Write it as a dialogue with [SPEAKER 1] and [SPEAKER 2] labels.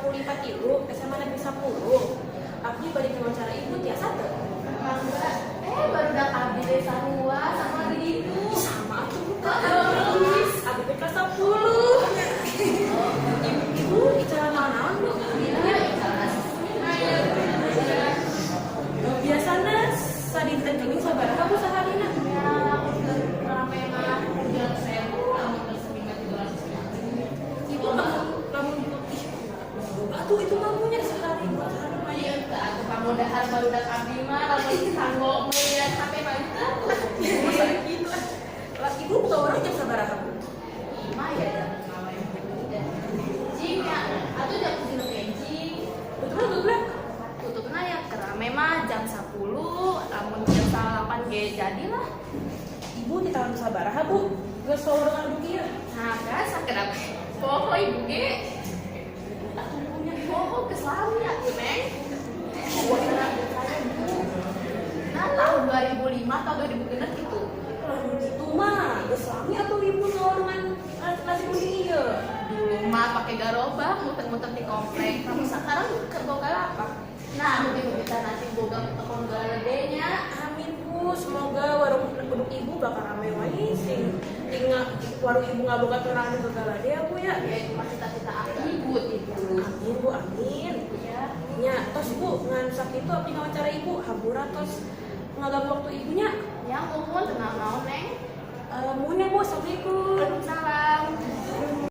[SPEAKER 1] IPA 3, SMA Negeri 10. Abdi bade diwawancara Ibu, tiasa teu?
[SPEAKER 2] Mangga, barudak abdi ge sarua sama di ditu.
[SPEAKER 1] Sama atuh, bukan. Abdi teh kelas 10. Ibu, Ibu bicara naon-naon, Bu?
[SPEAKER 2] Iya, icalan. Ayo.
[SPEAKER 1] Biasana sadinten kenging sabaraha, Bu, saharina?
[SPEAKER 2] Ya, lamun rame mah 300.000, lamun keur sepi mah 300.000.
[SPEAKER 1] Ibu lamun lamun, ih, atuh itu mah punya sehari buat sehari mah.
[SPEAKER 2] Iya, teu atuh pamodahar barudak abdi mah, lamun kanggo meulian HP mah itu.
[SPEAKER 1] Masa gitu ah. Lah, Ibu buka warung jam sabaraha, Bu?
[SPEAKER 2] Mah ya jam 5 jam 7 ya, atau jam 7 lebih enjing.
[SPEAKER 1] Betul betul.
[SPEAKER 2] Tutupna ya keur rame mah jam 10, lamun jam 8 ge jadilah.
[SPEAKER 1] Ibu di tahun sabaraha, Bu, geus warung anu kieu?
[SPEAKER 2] Nah, biasa kenapa? Poho Ibu ge.
[SPEAKER 1] Atuh punya.
[SPEAKER 2] Poho geus lami atuh, Neng. Nah, tahun 2005 atau 2006 gitu.
[SPEAKER 1] Lamun kitu mah geus lami atuh Ibu ngawarungan nasi kuning ieu.
[SPEAKER 2] Dulu mah pakai garobak muter-muter di komplek. Kamu sekarang keur boga lapak. Nah, mugi-mugi nasi boga tekon galedenya.
[SPEAKER 1] Amin, Bu, semoga warung uduk Ibu bakal rame wae, sing tinggal warung Ibu ngaboga orang anu gagalade ya, Bu, ya.
[SPEAKER 2] Ya, itu mah cita-cita Ibu itu.
[SPEAKER 1] Amin, Bu, amin.
[SPEAKER 2] Ya.
[SPEAKER 1] Nya, tos, Bu, ngan sakitu abdi ngawancara Ibu, hampura tos ngaganggu waktu Ibunya.
[SPEAKER 2] Ya, muhun, tenang naon, Neng.
[SPEAKER 1] Muhun ya, Bu, assalamualaikum.
[SPEAKER 2] Waalaikumsalam.